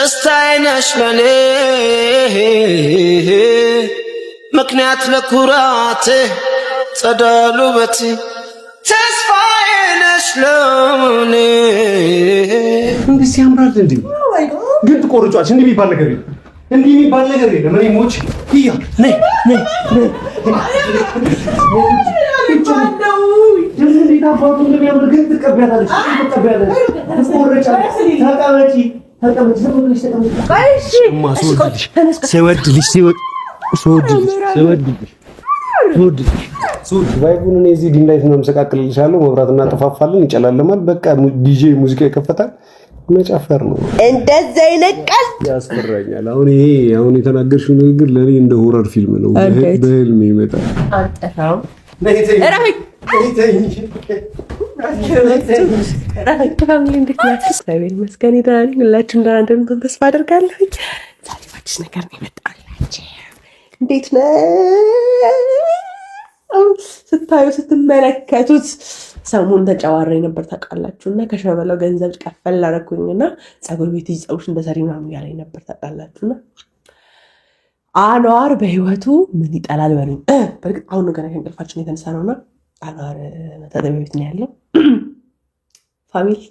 ደስታዬ ነሽ ለኔ ምክንያት ለኩራቴ ጸዳሉ ውበቴ ተስፋዬ ነሽ ለኔ። እንዲህ ሲያምራል እንዴ! ግን ትቆርጫለሽ። እንዲህ የሚባል ነገር የለም። እንዲህ የሚባል ነገር የለም። እኔ ሞች ይያ ነይ ነይ ነይ እንዴት አባቱ እንደሚያምር ግን ትቀቢያታለሽ፣ ትቀቢያለሽ፣ ትቆርጫለሽ። ተቀመጪ ተቀመጪ፣ ዝም ብለሽ ተቀመጪ። ስወድልሽ ስወድልሽ ስወድልሽ ስወድልሽ vibe ኡን እኔ እዚህ dim light ነው የምሰቃቅልልሻለሁ። መብራት እናጠፋፋለን፣ ይጨላለማል። በቃ ዲጄ ሙዚቃ ይከፈታል። መጨፈር ነው። እንደዚህ አይነት ቀልድ ያስፈራኛል። አሁን ይሄ አሁን የተናገርሽው ንግግር ለእኔ እንደ horror ፊልም ነው፣ በህልም ይመጣል። Family እንዴት ናችሁ? እግዚአብሔር ይመስገን ደህና ነኝ። ሁላችሁም ደህና እንደምትሆኑ ተስፋ አደርጋለሁኝ። ዛሬ በአዲስ ነገር ነው የመጣሁላችሁ። እንዴት ነው ስታዩ ስትመለከቱት ሰሞኑን ተጨዋሬ ነበር ታውቃላችሁ። እና ከሸበላው ገንዘብ ቀፈል አደረኩኝና ፀጉር ቤት ፀጉርሽ እንደሰሪ ምናምን እያለኝ ነበር ታውቃላችሁ። እና አኗር በህይወቱ ምን ይጠላል በሉኝ። በእርግጥ አሁን ነው ገና ከእንቅልፋችን የተነሳ ነውና አኗር መታጠቢያ ቤት ነው ያለው። Family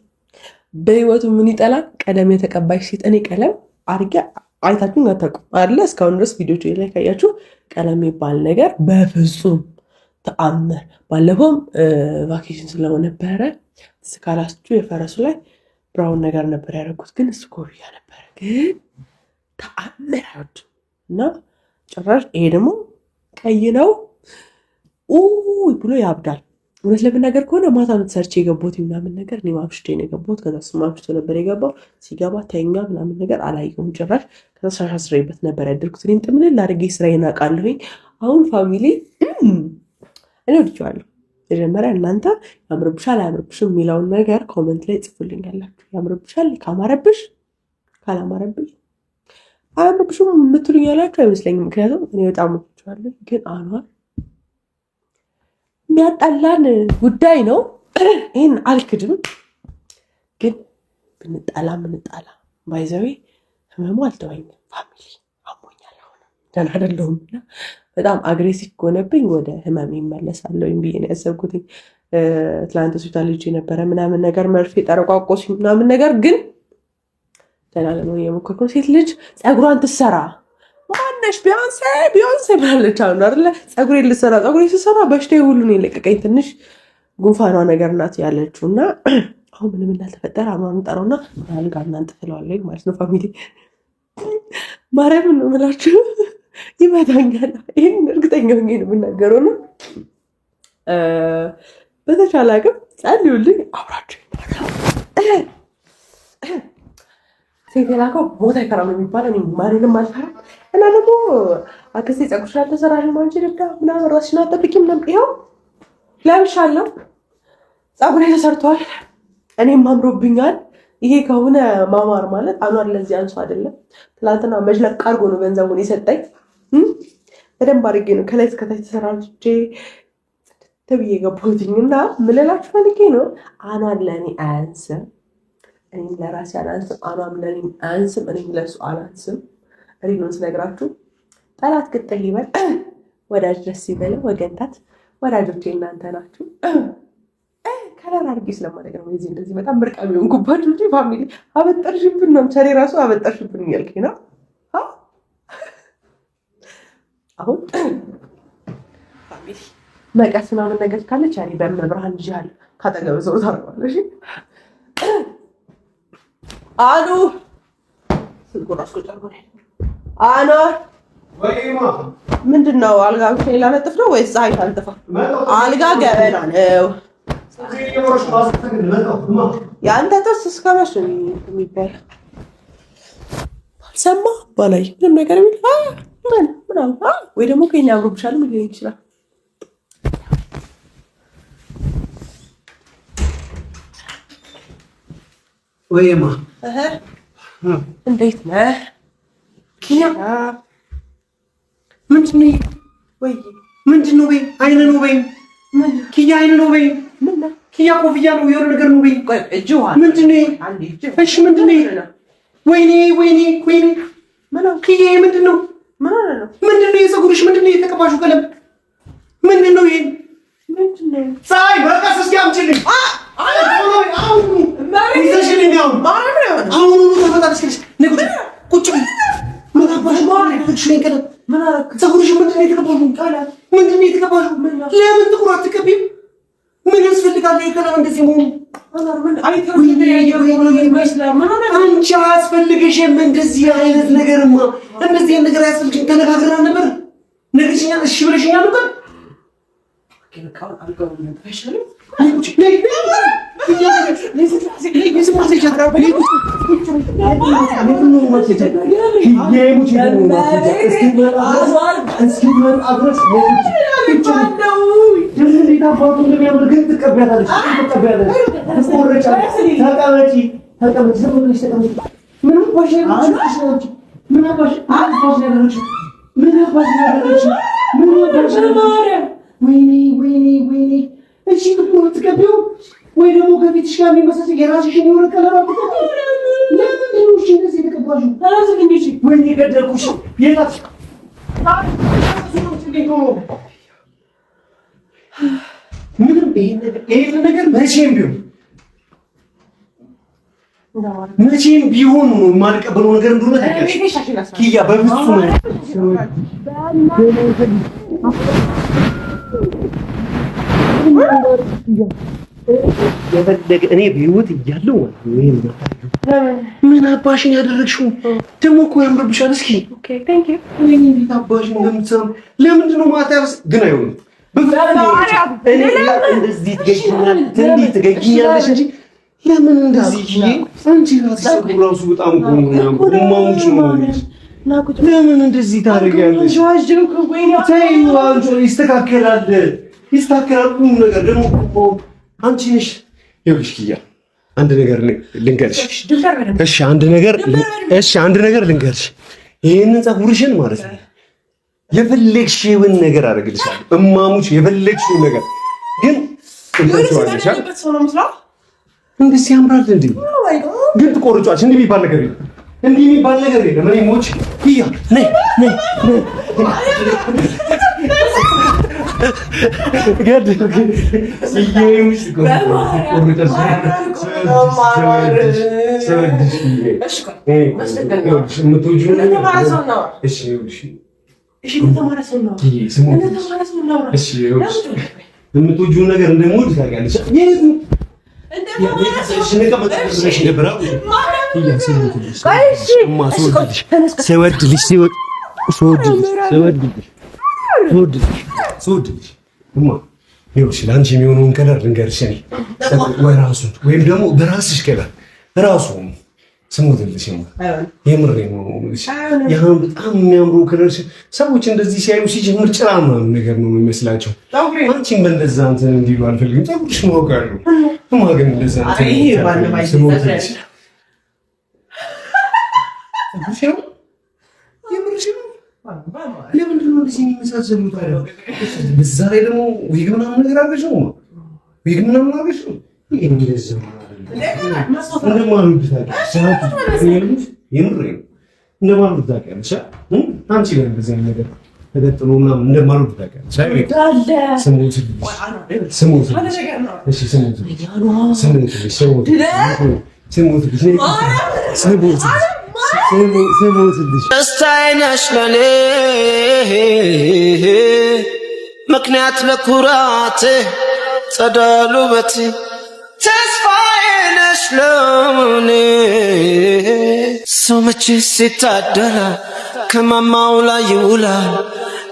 በህይወቱ ምን ይጠላል? ቀለም የተቀባች ሴት። እኔ ቀለም አድርጌ አይታችሁ አታውቁም አይደለ? እስካሁን ድረስ ቪዲዮ ላይ ካያችሁ ቀለም የሚባል ነገር በፍጹም ተአምር። ባለፈውም vacation ስለነበረ ስካላችሁ የፈረሱ ላይ brown ነገር ነበር ያደረጉት፣ ግን እሱ ኮፍያ ነበረ። ግን ተአምር አይወድም እና ጭራሽ ይሄ ደግሞ ቀይ ነው ብሎ ያብዳል። እውነት ለመናገር ከሆነ ማታ ነው ተሰርቼ የገባሁት ምናምን ነገር እኔም አምሽቼ ነው የገባሁት። ከዛ እሱም አምሽቶ ነበር የገባው። ሲገባ ተኛ ምናምን ነገር አላየሁም ጭራሽ። ከዛ ሻሽ አስሬበት ነበር ያደርኩት። እኔም ጥምልል አድርጌ ስራዬን አውቃለሁኝ። አሁን family እኔ ወድጄዋለሁ። መጀመሪያ እናንተ ያምርብሻል አያምርብሽም የሚለውን ነገር comment ላይ ጽፉልኛላችሁ። ያምርብሻል ካማረብሽ፣ ካላማረብሽ አያምርብሽም የምትሉኝ ያላችሁ አይመስለኝም። ምክንያቱም እኔ በጣም ወድጄዋለሁ። ግን አኗር የሚያጣላን ጉዳይ ነው። ይህን አልክድም። ግን ብንጣላ ምንጣላ by the way ህመሙ አልተወኝም። Family አሞኛል። አሁንም ደህና አይደለሁም እና በጣም aggressive ከሆነብኝ ወደ ህመም ይመለሳለሁ ብዬ ነው ያሰብኩት። ትላንት ሆስፒታል ሄጄ ነበረ ምናምን ነገር መርፌ ጠረቋቆስ ምናምን ነገር ግን ደህና ለመሆን እየሞከርኩ ነው። ሴት ልጅ ፀጉሯን ትሰራ ማነሽ ቢዮንሴ ቢዮንሴ ብላለች አሁን አይደለ? ፀጉሬን ልሰራ ፀጉሬ ስሰራ በሽታዬ ሁሉ ነው የለቀቀኝ። ትንሽ ጉንፋኗ ነገር ናት ያለችው እና አሁን ምንም እንዳልተፈጠረ አኗን ጠረውና አልጋ እናንጥፍለዋለኝ ማለት ነው። Family ማርያምን ነው የምላችሁ ይመታኛል። ይህን እርግጠኛ ሆኜ ነው የምናገረው። ነው በተቻለ አቅም ጸልዩልኝ። አብራችሁ ሴት የላከው ሞት አይፈራም የሚባለው እኔ ማንንም አልፈራም። እና ደግሞ አክስቴ ፀጉርሽን አልተሰራሽም አንቺ ልብዳ ምናምን ራስሽን አትጠብቂም ምናምን፣ ይኸው ለብሻለሁ፣ ፀጉሬ ተሰርቷል፣ እኔም አምሮብኛል። ይሄ ከሆነ ማማር ማለት አኗር ለዚህ አንሱ አይደለም። ትላንትና መጅለቅ አድርጎ ነው ገንዘቡን የሰጠኝ። በደንብ አድርጌ ነው ከላይ እስከታች ተሰራርቼ ተብዬ የገባሁትኝ እና ምልላችሁ ፈልጌ ነው አኗር ለእኔ አያንስም፣ እኔም ለራሴ አላንስም፣ አኗም ለእኔም አያንስም፣ እኔም ለእሱ አላንስም። ሪኖን ስነግራችሁ ጠላት ቅጥል ይበል፣ ወዳጅ ደስ ይበለው። ወገንታት ወዳጆቼ እናንተ ናችሁ። Color አድርጌ ስለማድረግ ነው እዚህ እንደዚህ በጣም ብርቅ የሚሆንኩባችሁ እንጂ family አበጠርሽብን ነው። ቸሬ ራሱ አበጠርሽብን እያልከኝ ነው። አሁን family መቀስ ምናምን ነገር ካለ ቸሬ በመብርሃን ይዣለሁ። ካጠገብ ሰው ታደርገዋለሽ አሉ ስልኩ ራሱ ጨርጎ አኗር ምንድን ነው? አልጋ ብቻዬን ላነጥፍ ነው ወይስ ፀሐይ ታንጥፋ? አልጋ ገበና ነው። የአንተ ጥርስ እስከ መች ነው የሚባለው? ባልሰማ ባላይ ምንም ነገር የሚል ምን ምናምን ወይ ደግሞ ከኛ አምሮብሻል ሊለኝ ይችላል። ወይማ እንዴት ነህ? ምንድን ነው ወይ ምንድን ነው? በይ አይን ነው በይ ኪያ አይን ነው በይ ኪያ ኮፍያ ነው የሆነ ነገር ነው በይ ምንድን ነው? እሺ ምንድን ነው? ወይኔ ወይኔ ወይኔ! ክዬ ምንድን ነው? ምንድን ነው የፀጉርሽ? ምንድን ነው የተቀባሽው ቀለም? ምንድን ነው ይሄ? ፀሐይ በቀስ እስኪ አምጪልኝ። ይዘሽልኝ አሁን ቁጭ ፀጉርሽ ምንድን ነው የተቀባሽው? ምንድን ነው የተቀባሽው? ለምን ጥቁር አትቀቢም? ምን ያስፈልጋል? የቀለም እንደዚህ መሆኑ አንቺ አያስፈልግሽም። እንደዚህ አይነት ነገርማ እንደዚህ አይነት ነገር አያስፈልግሽም። ተነጋግረን ነበር፣ ነግረሽኛል፣ እሺ ብለሽኛል ነበር። ወይኔ ወይኔ ወይኔ! እሺ ጥቁር ትቀቢው ወይ ደግሞ ከፊትሽ ጋር የሚመሳሰል የራስሽን የሆነ ቀለም አትቀቢው። ለምንድን ነው እሺ እንደዚህ የተቀባሽው? ወይኔ ገደልኩሽ! ምንም ይሄን ነገር መቼም ቢሆን መቼም ቢሆን ነው የማልቀበለው ነገር እንደሆነ ታውቂያለሽ ኪያ፣ በፍጹም የፈለገ እኔ በህይወት እያለሁ ምን አባሽን ያደረግሽው? ደግሞ እኮ ያምርብሻል። እስኪ እንዴት አባሽን እንደምትሰሩ ለምንድን ነው ማታ? ግን አይሆንም። እንደዚህ ትገጊኛለሽ እንጂ ለምን እንደዚህ አንቺ እራስሽ ፀጉር እራሱ በጣም እኮ ነው ነው። ለምን እንደዚህ ታደርጊያለሽ? ተይው፣ አንቺ ይስተካከላል፣ ይስተካከላል ሁሉም ነገር ደግሞ አንቺ ነሽ። ይኸውልሽ ኪያ አንድ ነገር ልንገርሽ። እሺ አንድ ነገር እሺ አንድ ነገር ልንገርሽ። ይሄንን ፀጉርሽን ማለት ነው የፈለግሽውን ነገር አደርግልሻለሁ። እማሙች የፈለግሽውን ነገር ግን እንደዚህ ያምራል እንዴ? ግን ትቆርጫለሽ። እንዲህ የሚባል ነገር የለም። እንዲህ የሚባል ነገር የለም። እኔ ሞች ኪያ ነይ ነይ ነይ የምትወጂውን ነገር እንደምወድ ታውቂያለሽ። ስወድልሽ ይኸውልሽ ለአንቺ የሚሆነውን color ልንገርሽ እኔ ወይ ራሱን ወይም ደግሞ በራስሽ color ራሱ ስሞትልሽ የምሬን ነው። ያን በጣም የሚያምሩ color ሰዎች እንደዚህ ሲያዩ ሲጀምር ጭራ ምናምን ነገር ነው የሚመስላቸው። አንቺም በእንደዛ እንትን እንዲሉ አልፈልግም። ፀጉርሽ ማወቅ አለው እማ ግን እንደዛ እንትን ስሞትልሽ የምርሽ ነው። ለምንድን ነው እንደዚህ የሚመሳሰሉት? በዛ ላይ ደግሞ ዊግ ምናምን ነገር አድርገሽ ነው ዊግ ምናምን አድርገሽ ነው እንደማልወድ ታውቂያለሽ። የምሬን እንደማልወድ ታውቂያለሽ። አንቺ ላይ እንደዚህ አይነት ነገር ተገጥሎ ምናምን እንደማልወድ ታውቂያለሽ። ደስታዬ ነሽ ለኔ ምክንያት ለኩራቴ ጸዳሉ ውበቴ ተስፋዬ ነሽ ለኔ። ሰው መቼ ሲታደላ ከማማው ላይ ይውላል።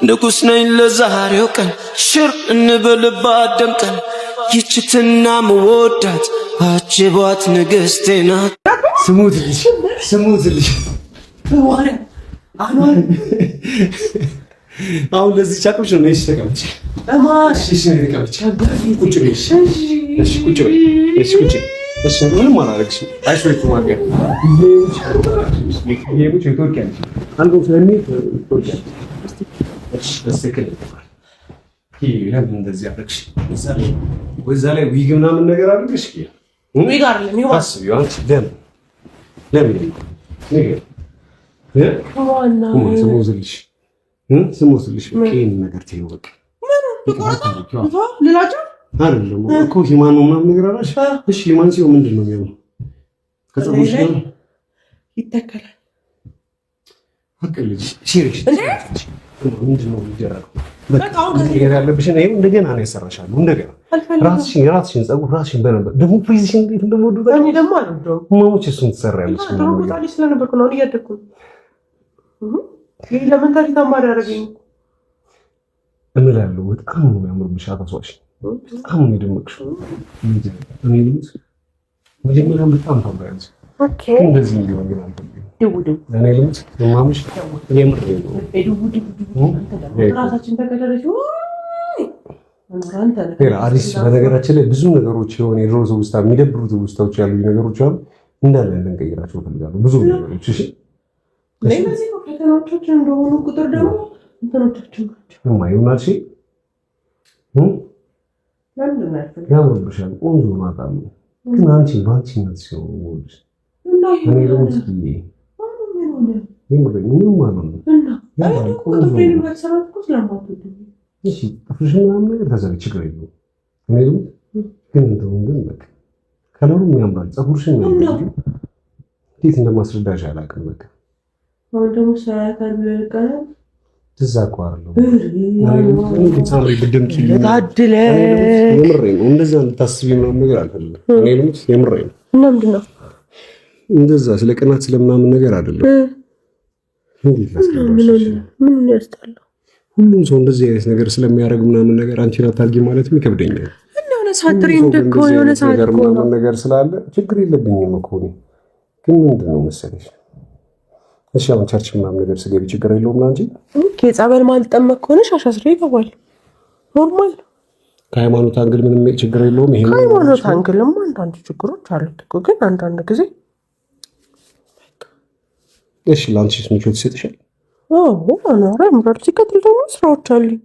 ንጉሥ ነኝ ለዛሬው ቀን ሽር እንበልባት ደምቀን ይችትና መወዳት አጅቧት ንግሥቴ ናት። ስሙትልሽ ስሙትልሽ አሁን ለዚህ ጫቅምሽ ነው። እሺ ተቀመጭ። እሺ ተቀመጭ። ቁጭ በይ። እሺ ቁጭ በይ። እሺ ቁጭ። እሺ ምንም አላደርግሽም። አይሾይቱ ማርገ ለምን እንደዚህ አደረግሽ? በዛ ላይ ዊግ ምናምን ነገር አድርገሽ ለምን ለምን ስሞትልሽ ይሄን ነገር ተይው በቃ። አይደለም እኮ human ነው ምናምን ነገር አላልሽ? እሺ human ሲሆን ምንድን ነው የሚሆነው? ከፀጉርሽ ጋር ይተከላል። ምንድን ነው የሚደረገው? ያለብሽን ይኸው እንደገና ነው ያሰራሻለሁ። እንደገና ራስሽን የራስሽን ፀጉር ራስሽን በነበር ደግሞ frizz ሽን እንዴት እንደምወደው እኔ ደግሞ አልወደውም። ማሞች እሱን ትሰሪያለሽ። ድሮ ህፃን ልጅ ስለነበርኩ ነው። አሁን እያደግኩ ነው። ይሄ elementary ተማሪ አደረገኝ እምላለሁ። በጣም ነው የሚያምርብሽ። አታሷሽ በጣም ነው የደመቅሽው። እኔ መጀመሪያም በጣም ታምሪያለሽ። እንደዚህ እንዲሆን ግን አልፈልግም። እኔ ልሙት ማሙሽ የምሬን ነው። አዲስ በነገራችን ላይ ብዙ ነገሮች የሆነ የድሮ ትውስታ የሚደብሩ ትውስታዎች ያሉ ነገሮች አሉ እንዳለ እንድንቀይራቸው እፈልጋለሁ። ብዙ ነገሮች እሺ፣ እነዚህ ፈተናዎቻችን እንደሆኑ ቁጥር ደግሞ እንትኖቻችን ናቸው። ይሆናል። እሺ፣ ያምርብሻል። ቆንጆ ናት አሉ። ግን አንቺ በአንቺነት ሲሆን እኔ ልሙት ብዬ ምንም አልሆንም። ጥፍርሽ ምናምን ነገር ተሰሪ ችግር የለውም። እኔ ግን እንትኑን ግን በቃ color ኡም ያምራል፣ ፀጉርሽም ያምራል። እንዴት እንደማስረዳሽ አላውቅም። በቃ አሁን ደግሞ ሰዓት ትዝ እኮ አይደለም የምሬን ነው። እንደዛ እንድታስቢ ምናምን ነገር አልፈልግም። እኔ ልሙት የምሬን ነው። እና ምንድን ነው እንደዛ ስለ ቅናት ስለምናምን ነገር አይደለም። ምን ያስጣለው? ሁሉም ሰው እንደዚህ አይነት ነገር ስለሚያደርግ ምናምን ነገር አንቺን አታርጊ ማለትም ይከብደኛል። ምናምን ነገር ስላለ ችግር የለብኝም እኮ እኔ። ግን ምንድን ነው መሰለሽ፣ እሺ አሁን church ምናምን ነገር ስገቢ ችግር የለውም ለአንቺ። okay ጸበል ማልጠመቅ ከሆነ ሻሽ አስሬ ይገባል። normal። ከሃይማኖት angle ምንም ችግር የለውም። ይሄ ከሃይማኖት angle ም አንዳንድ ችግሮች አሉት እኮ ግን አንዳንድ ጊዜ እሺ ለአንቺስ ምቾት ይሰጥሻል? አዎ አኗራ ያምራል። ሲቀጥል ደግሞ ስራዎች አሉኝ።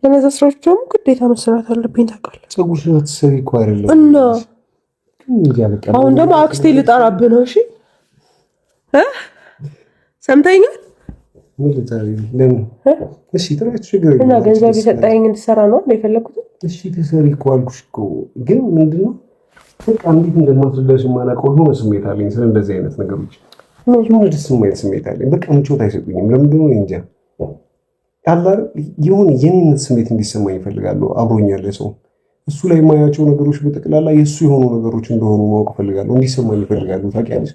ለነዛ ስራዎች ደግሞ ግዴታ መሰራት አለብኝ። ታውቃለህ። ፀጉርሽን አትሰሪ እኮ አይደለም እና አሁን ደግሞ አክስቴ ልጠራብህ ነው። እሺ ሰምተኛል። እና ገንዘብ የሰጠኸኝ እንድሰራ ነው የፈለግኩት። እሺ ተሰሪ እኮ አልኩሽ እኮ። ግን ምንድን ነው በቃ እንዴት እንደማስረዳሽ የማላውቀው የሆነ ስሜት አለኝ ስለ እንደዚህ አይነት ነገሮች የሆነ ደስ የማይል ስሜት አለኝ። በቃ ምቾት አይሰጡኝም። ለምንድን ነው እንጃ። የሆነ የኔነት ስሜት እንዲሰማኝ ይፈልጋለሁ። አብሮኝ ያለ ሰው እሱ ላይ የማያቸው ነገሮች በጠቅላላ የእሱ የሆኑ ነገሮች እንደሆኑ ማወቅ እፈልጋለሁ፣ እንዲሰማኝ እፈልጋለሁ። ታውቂያለሽ፣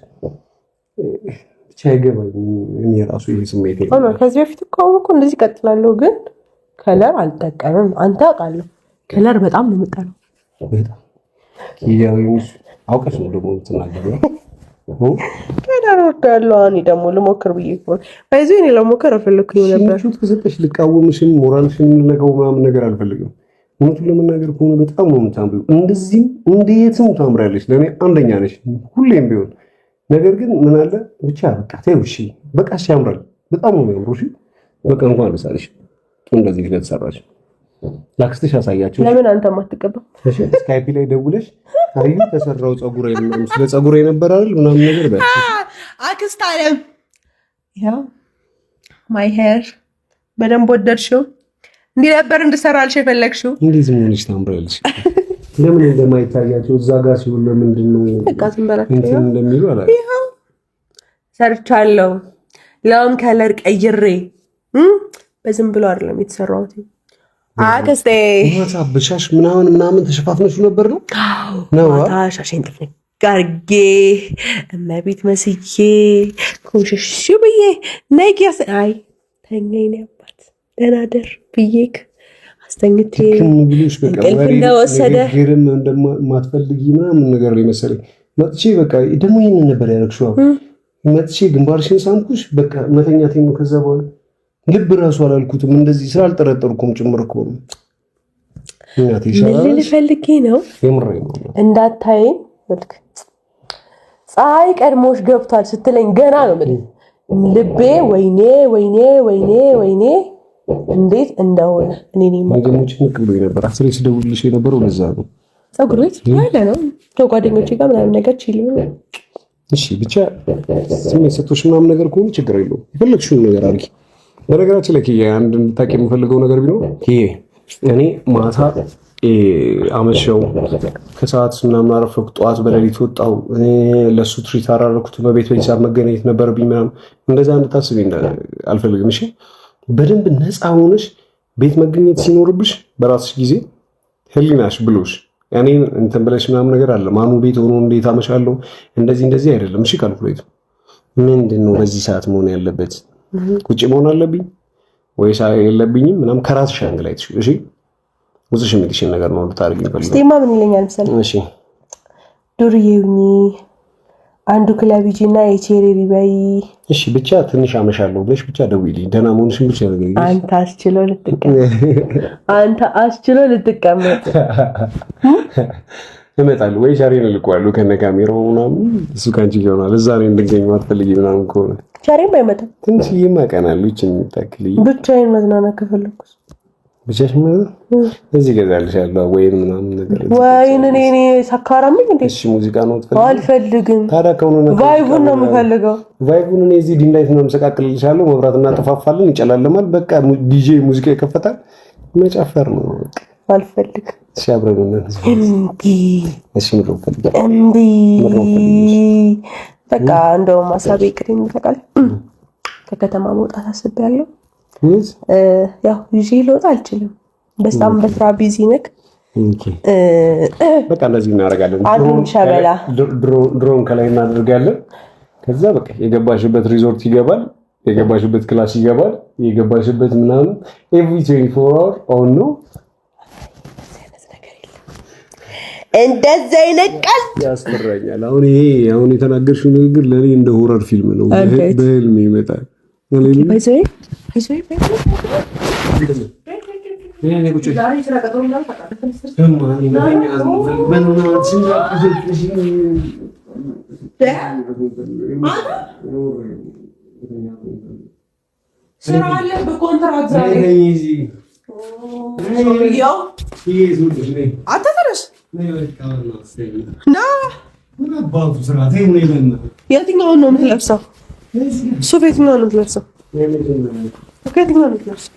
ብቻ አይገባኝም። እኔ ራሱ ይሄ ስሜት ከዚህ በፊት እኮ አሁን እኮ እንደዚህ እቀጥላለሁ፣ ግን color አልጠቀምም። አንተ አውቃለሁ፣ color በጣም ነው የምጠላው። በጣም አውቀሽ ነው ደግሞ የምትናገሪው። color እወዳለሁ። እኔ ደግሞ ልሞክር ብዬ እኮ ባይዘ እኔ ለሞክር አልፈለኩኝም ነበር። ምቾት ከሰጠሽ ልቃወምሽም ሞራልሽን ልነካው ምናምን ነገር አልፈልግም። እውነቱን ለመናገር ከሆነ በጣም ነው የምታምሪው። እንደዚህም እንዴትም ታምሪያለሽ። ለእኔ አንደኛ ነሽ ሁሌም ቢሆን። ነገር ግን ምን አለ ብቻ በቃ ተይው እሺ፣ በቃ እሺ፣ ያምራል። በጣም ነው የሚያምሩ። እሺ በቃ እንኳን ደስ አለሽ እንደዚህ ስለተሰራሽ። ላክስትሽ አሳያቸው። ለምን አንተ ማትቀበል? እሺ ስካይፒ ላይ ደውለሽ አዩ ተሰራው ፀጉሬ ምናምን ስለ ፀጉሬ ነበር አይደል ምናምን ነገር በል አክስት አለም ያው my hair በደንብ ወደድሽው? እንዲህ ነበር እንድሰራልሽ የፈለግሽው? እንዴት ሆነሽ ታምራለሽ። ለምን እንደማይታያቸው እዛ ጋር ሲሆን ለምንድን ነው በቃ ዝም በላቸው እንትን እንደሚሉ አላውቅም። ይኸው ሰርቻለሁ። ለውም color ቀይሬ በዝም ብሎ አይደለም የተሰራሁት። አክስቴ ማታ በሻሽ ምናምን ምናምን ተሸፋፍነሽ ነበር ነው ነው ማታ ሻሼን ጥፍንግ አድርጌ እመቤት መስዬ ኮሸሽ ብዬ ነጊ አይ ተኛኝ ነው አባት ደህና ደር ብዬክ አስተኝቴ ብሎሽ በቃ እንቅልፍ እንደወሰደ ንግግርም እንደማትፈልጊ ምናምን ነገር ነው የመሰለኝ። መጥቼ በቃ ደግሞ ይህንን ነበር ያደረግሽው። መጥቼ ግንባርሽን ሳምኩሽ፣ በቃ መተኛቴ ነው። ከዛ በኋላ ልብ እራሱ አላልኩትም እንደዚህ ስላልጠረጠርኩም ጭምር እኮ ነው። እናቴ ምን ልል ፈልጌ ነው የምሬን ነው። እንዳታይኝ ልክ ፀሐይ ቀድሞሽ ገብቷል ስትለኝ ገና ነው የምልህ ልቤ ወይኔ ወይኔ ወይኔ ወይኔ እንዴት እንደሆነ እኔ ነኝ የማውቀው። ደግሞ ጭንቅ ብሎኝ ነበር። አስሬ ስደውልልሽ የነበረው ለዛ ነው። ፀጉር ቤት ያለ ነው ከጓደኞቼ ጋር ምናምን ነገር chill እሺ ብቻ ስሜት ሰጥቶሽ ምናምን ነገር ከሆነ ችግር የለውም። የፈለግሽውን ነገር አድርጊ። በነገራችን ላይ ኪያ አንድ እንድታውቂ የምፈልገው ነገር ቢኖር ይሄ እኔ ማታ አመሸው ከሰዓት ምናምን አረፈኩ፣ ጠዋት በሌሊት ወጣው፣ ለእሱ treat አራረኩት፣ በቤት በዚህ ሰዓት መገናኘት ነበረብኝ ምናምን እንደዛ እንድታስቢ አልፈልግም። እሺ በደንብ ነፃ ሆነሽ ቤት መገኘት ሲኖርብሽ በራስሽ ጊዜ ህሊናሽ ብሎሽ እኔን እንትን ብለሽ ምናምን ነገር አለ ማኑ ቤት ሆኖ እንዴት አመሻለሁ እንደዚህ እንደዚህ አይደለም። እሺ calculate ኡ ምንድን ነው? በዚህ ሰዓት መሆን ያለበት ቁጭ መሆን አለብኝ ወይስ የለብኝም ምናምን ከራስሽ angle አይተሽ እሺ ውስጥሽ የሚልሽን ነገር ነው ልታደርጊ የሚፈልገው። ውስጤማ ምን ይለኛል መሰለህ? እሺ ዱርዬ ሁኚ አንዱ ክለብ ሂጂና የቼሪ በይ። እሺ ብቻ ትንሽ አመሻለሁ ብለሽ ብቻ ደውይልኝ። ደህና መሆንሽን ብቻ ነገር አንተ አስችሎ ልትቀመጥ አንተ አስችሎ ልትቀመጥ እመጣለሁ ወይ ሻሬን እልከዋለሁ ከነ ካሜራው ምናምን። እሱ ከአንቺ ጋር ይሆናል። እዛ እኔ እንድገኝ አትፈልጊ ምናምን ከሆነ ሻሬም አይመጣም። ትንሽዬማ እቀናለሁ። ይችን የምታክልዬ ብቻዬን መዝናናት ከፈለኩስ ብቻሽን ማለት እዚህ እገዛልሻለሁ ወይን ምናምን ነገር። ወይን እኔ ሰካራም ነኝ እንዴ? እሺ ሙዚቃ ነው የምትፈልጊው? አልፈልግም። ታዲያ ከሆነ vibe ኡን ነው የምፈልገው። vibe ኡን እኔ እዚህ dim light ነው የምሰቃቅልልሻለሁ። መብራት እናጠፋፋለን፣ ይጨላለማል። በቃ ዲጄ ሙዚቃ ይከፈታል፣ መጨፈር ነው በቃ። አልፈልግም። እሺ አብረን ነን። እምቢ። እሺ ምንድን ነው የምትፈልጊው? እምቢ። በቃ እንደውም ሀሳቤ ይቅር ታውቃለህ። ከከተማ መውጣት አስቤያለሁ። ያው ይዤ ልወጣ አልችልም። በጣም በስራ busy ነክ። በቃ እንደዚህ እናደርጋለን። አንዱን ሸበላ ድሮን ከላይ እናደርጋለን። ከዛ በቃ የገባሽበት ሪዞርት ይገባል፣ የገባሽበት class ይገባል፣ የገባሽበት ምናምን every 24 hour on ነው። እንደዚህ አይነት ቀልድ ያስፈራኛል። አሁን ይሄ አሁን የተናገርሽው ንግግር ለእኔ እንደ horror ፊልም ነው፣ በህልም ይመጣል። ስራ አለ በኮንትራት ዛሬ። አንተ ተነስ ና። የትኛውን ነው የምትለብሰው? ሱፍ የትኛውን ነው የምትለብሰው? ከየትኛው ነው የምትለብሰው?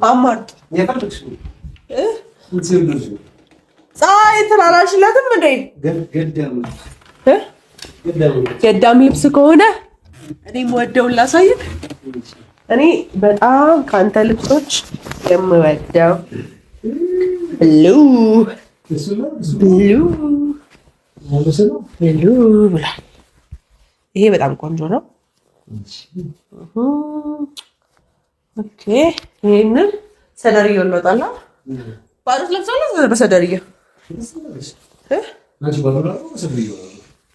አማርጥ። ፀሐይ እንትን አላልሽለትም እንዴ? ገዳም ልብስ ከሆነ እኔ የምወደውን ላሳይክ። እኔ በጣም ከአንተ ልብሶች የምወደው blue blue blue ብሏል። ይሄ በጣም ቆንጆ ነው። Okay ይሄንን ሰደርዬው እንወጣላ። ባዶ ለብሳለህ በሰደርዬው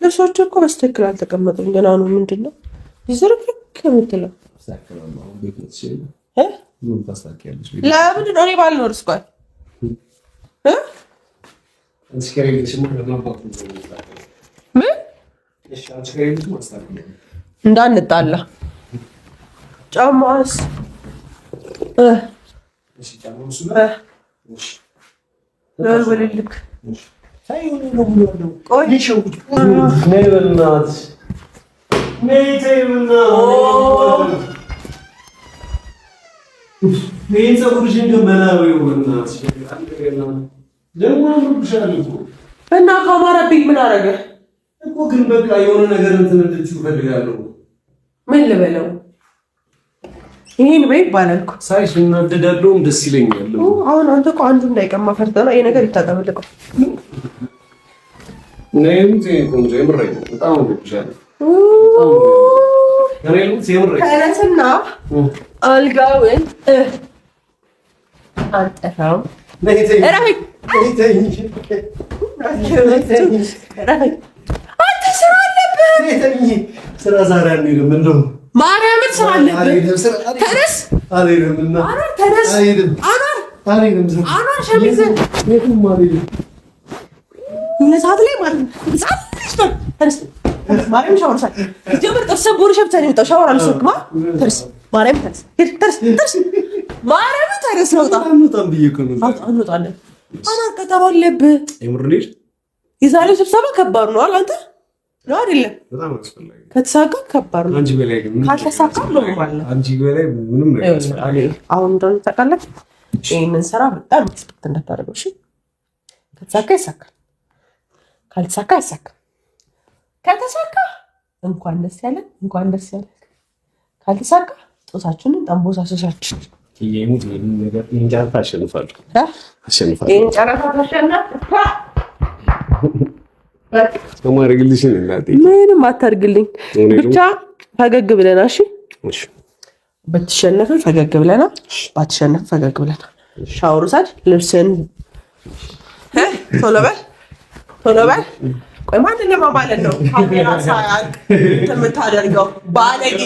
ልብሶቹ እኮ በስትክክል አልተቀመጡም ገና ነው። ምንድን ነው ዝርክርክ የምትለው? ለምንድን ነው እኔ ባልኖርስ? ቆይ ምን እንዳንጣላ ጫማስ ልክ እና ከአማረብኝ ምን አደረገ እኮ ግን በቃ የሆነ ነገር እንትን እንድትይው እፈልጋለሁ። ምን ልበለው? ይሄን በይ ይባላል እኮ ሳይሽ እናደዳለሁም ደስ ይለኛል። አሁን አንተ እኮ አንዱ እንዳይቀማ ፈርተህ ነው። ይሄ ነገር ይታጠብልቀው። ተነስና አልጋውን አንጠፋው። አንተ ስራ አለብህ። ስራ ዛሬ አንሄድም። እንደው ማርያምን ስራ አለብህ። ተነስ፣ አኗር ተነስ፣ አኗር አኗር፣ ሸሚዝህን የሆነ ሰዓት ላይ ማለት ነው። ተነስ፣ ማርያም ሻወር ሳል ጀምር። ጥርስህን ቦርሸህ ብቻ ነው የወጣው። ሻወር አልወሰድክም። ተነስ፣ ማርያም ተነስ፣ ተነስ፣ ተነስ፣ ማርያም ተነስ። እንወጣ እንወጣለን። አኗር ቀጠሮ አለብህ። የዛሬው ስብሰባ ከባድ ነው። አንተ ነው አይደለም? በጣም አስፈላጊ። ከተሳካ ከባድ ነው፣ አንቺ በላይ ግን ካልተሳካ normal ነው። አንቺ በላይ ምንም ነገር አስፈላጊ። አሁን እንደሆነ ታውቃለህ፣ ይህንን ስራ በጣም expect እንዳታደርገው እሺ። ከተሳካ ይሳካል፣ ካልተሳካ አይሳካም። ከተሳካ እንኳን ደስ ያለን፣ እንኳን ደስ ያለን። ካልተሳካ ጦሳችንን ጠንቦሳ ሶሳችን ይህን ጨረታ አሸንፋለሁ፣ አሸንፋለሁ። ይህን ጨረታ ተሸነፍ። ማድረግልሽን እናቴ ምንም አታርግልኝ፣ ብቻ ፈገግ ብለና። እሺ ብትሸነፍም ፈገግ ብለና፣ ባትሸነፍም ፈገግ ብለና። ሻወር ውሰድ፣ ልብስን ቶሎ በል ቶሎ በል። ቆይ ማንን ለማማለል ነው ካሜራ ሳያልቅ የምታደርገው? ባለጌ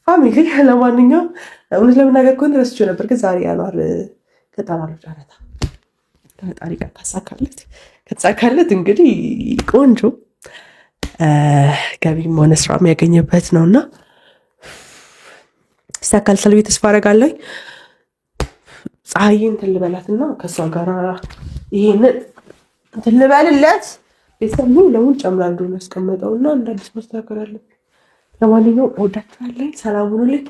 family። ለማንኛውም እውነት ለመናገር ከሆነ ረስቼው ነበር፣ ግን ዛሬ ያኗር ገጠማለሁ ጨረታ ከፈጣሪ ጋር ካሳካለት ከተሳካለት እንግዲህ ቆንጆ ገቢም ሆነ ስራ የሚያገኝበት ነው እና ይሳካልታል ብዬ ተስፋ አደርጋለሁ። ፀሐይን እንትን ልበላትና ከእሷ ጋር ይሄንን እንትን ልበልለት። ቤተሰብ ሙሉ ለሙሉ ጨምራ እንደሆነ ያስቀመጠው እና እንደ አዲስ ማስተካከል አለብኝ። ለማንኛውም እወዳችኋለሁ። ሰላም ሁኑልኝ።